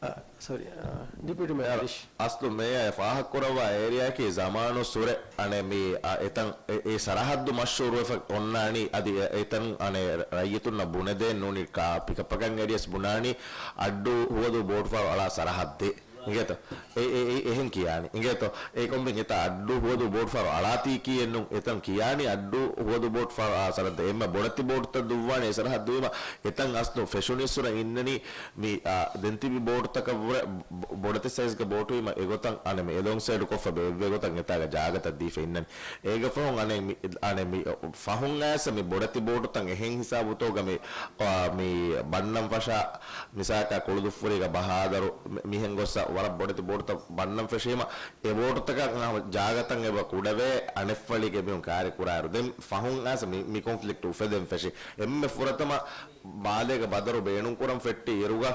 އާ، ސޮރީ، އާ، ޑެޕިއުޓީ މޭޔަރ އަރިޝް. އަސްލު މޭޔަރ ފާހަގަކުރައްވާ އޭރިއާއަކީ ޒަމާނުއްސުރެ އަނެއް މި، އާ، އެތަން އެ، އެ ސަރަހައްދު މަޝްހޫރުވެފަ އޮންނާނީ. އަދި އެ، އެތަން އަނެއް ރައްޔިތުންނަށް ބުނެދޭން ނޫނީ ކާ-، ޕިކަޕަކަށް އެރިޔަސް ބުނާނީ އައްޑޫ ހުވަދޫ ބޯޓުފަހަރު އަޅާ ސަރަހައްދޭ. އިނގޭތޯ؟ އެ، އެ، އެ، އެހެން ކިޔާނީ. އިނގޭތޯ؟ އެ ކޮންމެ އެތަ އައްޑޫ ހުވަދޫ ބޯޓުފަހަރު އަޅާތީކީއެއްނު. އެތަން ކިޔާނީ އައްޑޫ ހުވަދޫ ބޯޓުފަހަރު އަޅާ ސަރަހައްދޭ. އެންމެ ބޮޑެތި ބޯޓުތައް ދުއްވާނީ އެ ސަރަހައްދު ވީމަ، އެތަން އަސްލު ފެށުނީއްސުރެ އިންނަނީ މި، އާ، ދެން ތިބި ބޯޓުތަކަށްވުރެ ބޮ-، ބޮޑެތި ސައިޒްގެ ބޯޓު ވީމަ، އެގޮތަށް އަނެއް މި އެލޮންގް ސައިޑް ކޮށްފަ ބޭއްވޭ ގޮތަށް އެތާގަ ޖާގަތައް ދީފަ އިންނަނީ. އޭގެ ފަހުން އަނެއް މި، އަނެއް މި ފަހުން އައިސް މި ބޮޑެތި ބޯޓުތައް އެހެން ހިސާބުތޯގަ މި، އާ، މި ބަންނަން ފަށާ، މިސާލަކަށް ކުޅުދުއްފުރީގަ ބަހާދަރު މި-، މިހެން ގޮއްސަ ވަރަށް ބޮޑެތި ބޯޓުތައް ބަންނަން ފެށީމަ، އެ ބޯޓުތަކަށް ޖާގަތައް އެބަ ކުޑަވޭ، އަނެއްފަޅިގެ މީހުން ކާރި ކުރާއިރު. ދެން ފަހުން އައިސް މި، މި ކޮންފްލިކްޓް އުފެދެން ފެށި. އެންމެ ފުރަތަމަ މާލޭގެ ބަނދަރު ބޭނުންކުރަން ފެއްޓި އިރުގަ،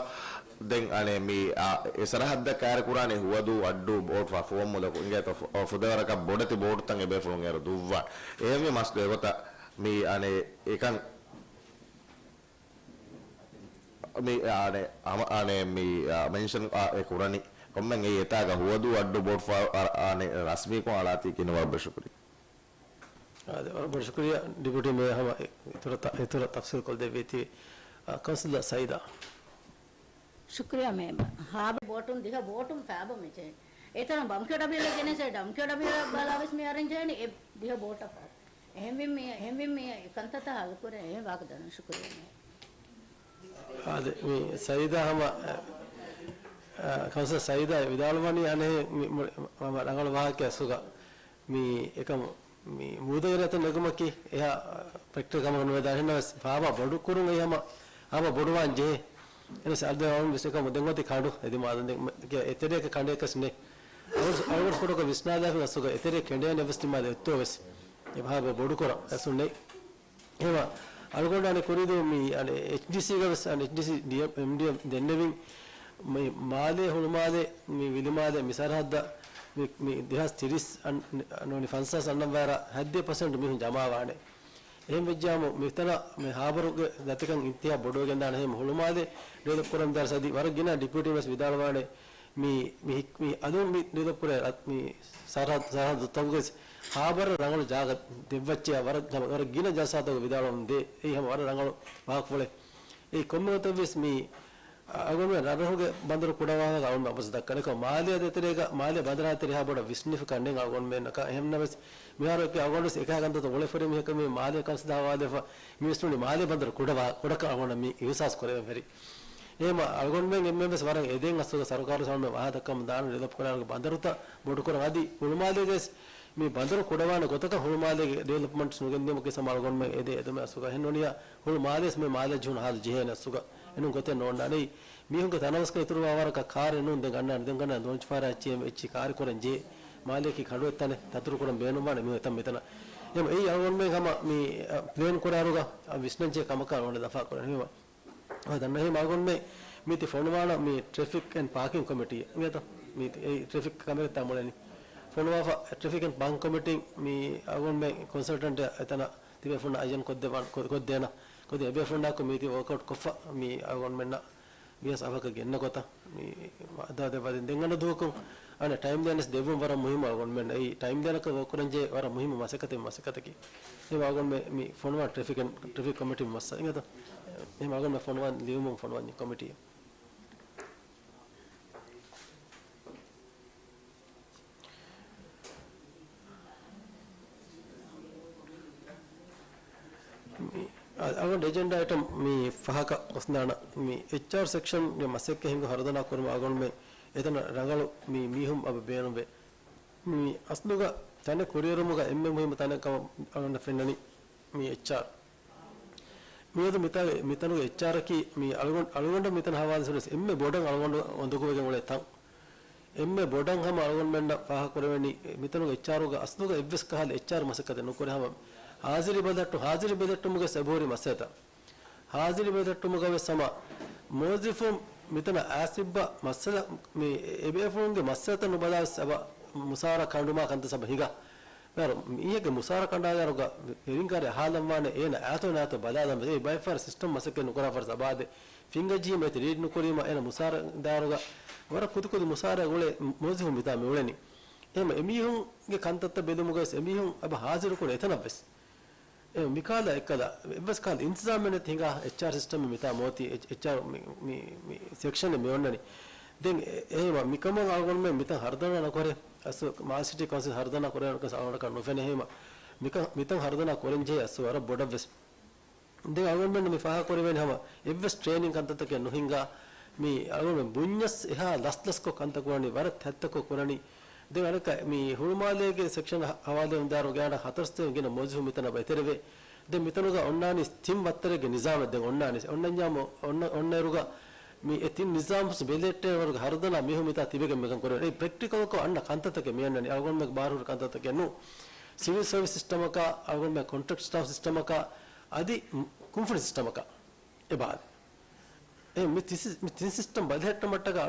ދެން އަނެއް މި، އާ، އެ ސަރަހައްދަށް ކާރި ކުރާނީ ހުވަދޫ އައްޑޫ ބޯޓު ފަ-، ފުވައްމުލަކު އިނގޭތޯ ފު-، ފުދޭވަރަކަށް ބޮޑެތި ބޯޓުތައް އެބޭފުޅުން އޭރު ދުއްވާ. އެހެންވީމަ އަސްލު އެގޮތަށް މި އަނެއް އެކަން މި އާނެ، ހަމަ އާނެ މި، އާ، މެންޝަން، އާ، އެ ކުރަނީ. ކޮންމެ އެއީ އެތާގަ ހުވަދޫ އައްޑޫ ބޯޓު ފަ-، އާ، އާނެ ރަސްމީކޮށް އަޅާތީ ކިނު ވަރަށް ބޮޑަށް ޝުކުރިއްޔާ. އާ، ވަރަށް ބޮޑަށް ޝުކުރިއްޔާ ޑެޕިއުޓީ މޭޔަރ ހަމަ އިތުރަށް ތަ-، އިތުރަށް ތަފްސީލް ކޮށްދެއްވީތީ، އާ، ކައުންސިލަރ ސައިދާ. ޝުކުރިއްޔާ މޭޔަރ. ހާބަ ބޯޓުން ދިހަ ބޯޓުން ފައިބަ މިޖެހޭ. އެތަނަށް ޑަމްކިޔާޑަށް ބިލަ ގެނެސް، ޑަމްކިޔާޑަށް ބިލަ ބަލާވެސް މި އަރެންޖް ހެން އެ ދިހަ ބޯޓަށް ފަހު. އެހެންވީމަ، އެހެންވީމަ ކަންތައްތައް ހަލުކުރޭ އެ ވާހަކަ ދަންނަ ޝުކުރިއްޔާ. އާދެ، މި ސައީދާ ހަމަ، އަ، ކައުންސިލަރ ސައީދާ ވިދާޅުވަނީ އަނެއް މި، މު-، ހަމަ ރަނގަޅު ވާހަކައެއް އަސްލުގަ. މި އެކަމު މި މޫދައިރަތަށް ނެގުމަކީ އެހާ ޕްރެކްޓިކަލް ކަމަކަށް ނުވެދާނެ. އެހެންނަމަވެސް ހާބަ ބޮޑު ކުރުން އެއީ ހަމަ، ހާބަ ބޮޑުވާން ޖެހޭ. އެހެނަސް އަދި އަޅުގަނޑު ވިސްނަކަމު ދެން އޮތީ ކަނޑު އެދިމާ ދެން އެތެރެއަކަށް ކަނޑެއްކަސް ނެތް. އަޅުގަނޑު ފޮޓޯކަށް ވިސްނާލާފި އަސްލުގަ އެތެރެ ކެނޑޭނެ ވެސް ތިމާ އޮތްތޯ ވެސް. އެ ހާބަ ބޮޑުކުރަން އަސްލު ނެތް. އެހެންވީމަ އަޅުގަނޑު އަނެއް ކުރީދޫ މި އަނެއް އެޗްޑީސީގަ ވެސް އަނެއް އެޗްޑީސީ ޑީއެމް، އެމްޑީއެމް ދެންނެވިން މި މާލޭ ހުޅުމާލޭ މި ވިލިމާލޭ މި ސަރަހައްދަށް މި، މި ދެހާސް ތިރީސް ނޫނީ ފަންސާސް އަންނަން ވައިރަށް ހަތްދިހަ ޕަސެންޓް މީހުން ޖަމާވާނެ. އެހެން ވެއްޖާމު މިތަނަށް މި ހާބަރުގެ ދަތިކަން އިންތިހާ ބޮޑުވެގެންދާނެ. އެހެން ހުޅުމާލޭ ޑިވެލޮޕް ކުރަން ދާރަ ސަދި ވަރަށް ގިނަ ޑެޕިއުޓީން ވެސް ވިދާޅުވާނެ. މި، މި ހި-، މި އަލުން މި ޑިވެލޮޕް ކުރޭ ރަ-، މި ސަރަހައްދު، ސަރަހައްދުތަކުގެ ހާބަރަށް ރަނގަޅު ޖާގަ ދެއްވައްޗޭ ވަރަށް، ވަރަށް ގިނަ ޖަލްސާތަކުގަ ވިދާޅުވަމުން ދޭ. އެއީ ހަމަ ވަރަށް ރަނގަޅު ވާހަކަފުޅެއް. އެއީ ކޮންމެ ގޮތަށްވެސް މި އަ-، އަޅުގަނޑުމެން ރަށްރަށުގެ ބަނދަރު ކުޑަވާ ވާހަކަ އަޅުގަނޑު އަބަސް ދައްކަން. އެކަމަ މާލެއާ ދޭތެރޭގަ މާލެ ބަނދަރާ ތެރޭ ހާ ބޮޑަށް ވިސްނިފަ ކަންނޭނގެ އަޅުގަނޑުމެންނަކަށް. އެހެންނަމަވެސް މިހާރު އެކި އަޅުގަނޑުވެސް އެކަހަ ކަންތައްތައް އުޅެފަރި މީހަކަށް މި މާލެ ކައުންސިލް ހަވާލުވެފަ މި ވިސްނުނީ މާލެ ބަނދަރު ކުޑަވާ، ކުޑަކަށް އަޅުގަނޑަށް މި އިހުސާސް ކުރެވެން ފެރި. އެހެންވީމަ އަޅުގަނޑުމެން އެންމެންވެސް ވަރަށް އެދެން އަސްލުގަ ސަރުކާރު ސަމަންމެ ވާހަ ދައްކަމުން ދާން ޑިވެލޮޕް ކުރާނެ ބަނދަރުތައް ބޮޑުކުރަން އަދި ހުޅުމާލޭގެ ވެސް މި ބަނދަރު ކުޑަވާނެ ގޮތަކަށް ހުޅުމާލޭގެ ޑިވެލޮޕްމަންޓް ނުގެންދިއުމަކީ ސަމަ އަޅުގަނޑުމެން އެދޭ އެދުމެއް އަސްލުގަ އެހެން ނޫނިއްޔާ ހުޅުމާލޭސް މި މާލެ ޖެހުނު ހާލު ޖެހޭނެ އަސްލުގަ އެނޫން ގޮތެއް ނޯންނާނެ. މީހުންގެ ތަނަވަސްކަން އިތުރުވާ ވަރަކަށް ކާރެއް ނޫން ދެން އަންނާނެ. ދެން ގަންނާނެ ދޯންޗިފަހަރާ އެއްޗެހި އެއްޗެހި ކާރި ކުރަން ޖެހޭ. މާލެއަކީ ކަނޑު އޮތް ތަނެއް ތަތުރު ކުރަން ބޭނުންވާނެ މީހުން އެތަން މިތަނަށް. އެހެން އެއީ އަޅުގަނޑުމެން ހަމަ މި، އަ، ޕްލޭން ކުރާއިރުގަ، އަ، ވިސްނަންޖެހޭ ކަމަކަށް އަޅުގަނޑު ލަފާ ކުރަނީ. އަ، ދަންނަ ހިމަ އަޅުގަނޑުމެން މީތި ފޮނުވާނަ މި ޓްރެފިކް އެންޑް ޕާކިން ކޮމިޓީ އިނގޭތަ؟ މީތި އެއީ ޓްރެފިކް ކަމެރާ ތައް މުޅެނީ. ފޮނުވާފަ ޓްރެފިކް އެންޑް ޕާކިން ކޮމިޓީ މި އަޅުގަނޑުމެން ކޮންސަލްޓަންޓް އެތަނަށް ތިބޭފުޅުންނަށް އައްޔަން ކޮށްދެވާން، ކޮ-، ކޮށްދޭނަ، ކޮށްދޭ އެބޭފުޅުންނާއެކު މީތި ވޯކްއައުޓް ކޮށްފަ މި އަޅުގަނޑުމެންނަށް ވިޔަސް އަވަހަކަށް ގެންނަ ގޮތަށް މި ވައްދާ ދެއްވާ ދިން. ދެން އަނެއް ދުވަހަކު އަނެއް ޓައިމް ލައިންސް ދެއްވުން ވަރަށް މުހިއްމު އަޅުގަނޑުމެން. އެއީ ޓައިމް ލައިނަކަށް ވޯކް ކުރަންޖެހޭ ވަރަށް މުހިއްމު މަސައްކަތެއް، މަސައްކަތަކީ. އެހެން އަޅުގަނޑުމެން މި ފޮނުވާ ޓްރެފިކް އެންޑް، ޓްރެފިކް ކޮމިޓީ މައްސަލަ އިނގޭތަ؟ އެހެން އަޅުގަނޑުމެން ފޮނުވާ ލިޔުމުން ފޮނުވާ ކޮމިޓީ. މި އަ-، އަޅުގަނޑު އެޖެންޑާ އައިޓަމް މި ފަހަކަށް ގޮސްދާނަ މި އެޗްއާރް ސެކްޝަންގެ މަސައްކަތް ހިންގު ހަރުދަނާ ކުރުމަށް އަޅުގަނޑުމެން އެތަނަށް ރަނގަޅު މި މީހުން އަބަ ބޭނުންވޭ. މި އަސްލުގަ ތަނެއް ކުރިއެރުމުގަ އެންމެ މުހިއްމު ތަނެއް ކަމަށް އަޅުގަނޑަށް ފެންނަނީ މި އެޗްއާރް. މިއަދު މިތާ-، މިތަނުގެ އެޗްއާރަކީ މި އަޅުގަނޑު، އަޅުގަނޑަށް މިތަނަށް ހަވާލުވެސް އެންމެ ބޮޑަށް އަޅުގަނޑު އޮނދުގުވެގެން އުޅޭ ތަން. އެންމެ ބޮޑަށް ހަމަ އަޅުގަނޑުމެންނަށް ފާހަގަކުރެވެނީ މިތަނުގެ އެޗްއާރުގަ އަސްލުގަ އެއްވެސް ކަހަލަ އެޗްއާރު މަސައްކަތެއް ނުކުރޭ ހަމަ ހާޒިރީ ބަލަހައްޓު-، ހާޒިރީ ބެލެއްޓުމުގެ އެބަހުރި މައްސަލަތައް. ހާޒިރީ ބެލެއްޓުމުގަވެސް ހަމަ މުވައްޒަފުން މިތަނަށް އައިސްތިއްބަ މައްސަލަ، މި އެބޭފުޅުންގެ މައްސަލަތައް ނުބަލާވެސް އެބަ މުސާރަ ކަނޑުމާ ކަންތައް ސަބަ ހިނގާ. މިހާރު މީހެއްގެ މުސާރަ ކަނޑާލާރުގަ ވެރިންކާރެއް އަހާލަންވާނެ އޭނަ އާތޯ ނާތޯ ބަލާލަން ވެ. އެ ބައެއްފަހަރު ސިސްޓަމް މަސައްކަތް ނުކުރާ ފަރަސް އަބާދެ. ފިނގަޖީމަ އެތި ރީޑް ނުކުރީމަ އޭނަ މުސާރަ ދާރުގަ ވަރަށް ކުދި ކުދި މުސާރަ ގުޅޭ މުވައްޒަފު މިތާ މި އުޅެނީ. އެހެމަ އެމީހުންގެ ކަންތައްތައް ބެލުމުގަވެސް އެމީހުން އެބަ ހާޒިރުކުރޭ އެތަނަށްވެސް. އެ މިކާލަ އެއްކަލަ އެއްވެސް ކާލަ އިންތިޒާމެއް ނެތި ހިނގާ އެޗްއާރް ސިސްޓަމެއް މިތާ މޯތީ އެޗް-، އެޗްއާރް މި، މި، މި ސެކްޝަނެއް މި އޮންނަނީ. ދެން އެ-، އެހެމަ މިކަމަށް އަޅުގަނޑުމެން މިތަން ހަރުދަނާ ނުކުރޭ. އަސް މާލެ ސިޓީ ކައުންސިލް ހަރުދަނާ ކުރޭ ކަން އަޅުގަނޑަކަށް ނުފެނޭ. އެހެމަ މިކަން، މިތަން ހަރުދަނާ ކުރަން ޖެހޭ އަސް ވަރަށް ބޮޑަށްވެސް. ދެން އަޅުގަނޑުމެން މި ފާހަގަކުރެވޭނެ ހަމަ އެއްވެސް ޓްރޭނިން ކަންތައްތަކެއް ނުހިނގާ، މި އަޅުގަނޑުމެން ބުންޏަސް އެހާ ލަސްލަސްކޮށް ކަންތައް ކުރަނީ، ވަރަށް ތަތްތަކޮށް ކުރަނީ. ދެން އަނެއްކާ މި ހުޅުމާލޭގެ ސެކްޝަން ހަ-، ހަވާލުވެމުންދާރު ގާނޑަށް ހަތަރުސަތޭކަ ގިނަ މުވައްޒަފުން މިތަނަށް އެތެރެވޭ. ދެން މިތަނުގަ އޮންނާނީ ތިން ވައްތަރެއްގެ ނިޒާމެއް ދެން އޮންނާނީ. އޮންނަންޏާމު އޮންނަ، އޮންނައިރުގަ މި އެ ތިން ނިޒާމް ބެލެއްޓޭ ވަރުގެ ހަރުދަނާ މީހުން މިތާ ތިބެގެން މިކަން ކުރެވޭ. އެ ޕްރެކްޓިކަލްކޮށް އަންނަ ކަންތައްތަކެއް މި އަންނަނީ. އަޅުގަނޑުމެން ބާރުހުރި ކަންތައްތަކެއް ނޫން. ސިވިލް ސަރވިސް ސިސްޓަމަކާ، އަޅުގަނޑުމެން ކޮންޓްރެކްޓް ސްޓާފް ސިސްޓަމަކާ، އަދި ކުންފުނި ސިސްޓަމަކާ އެބަ އާދެ. އެ މި ތި-، މި ތިން ސިސްޓަމް ބަލިހައްޓަމަށްޓަކާ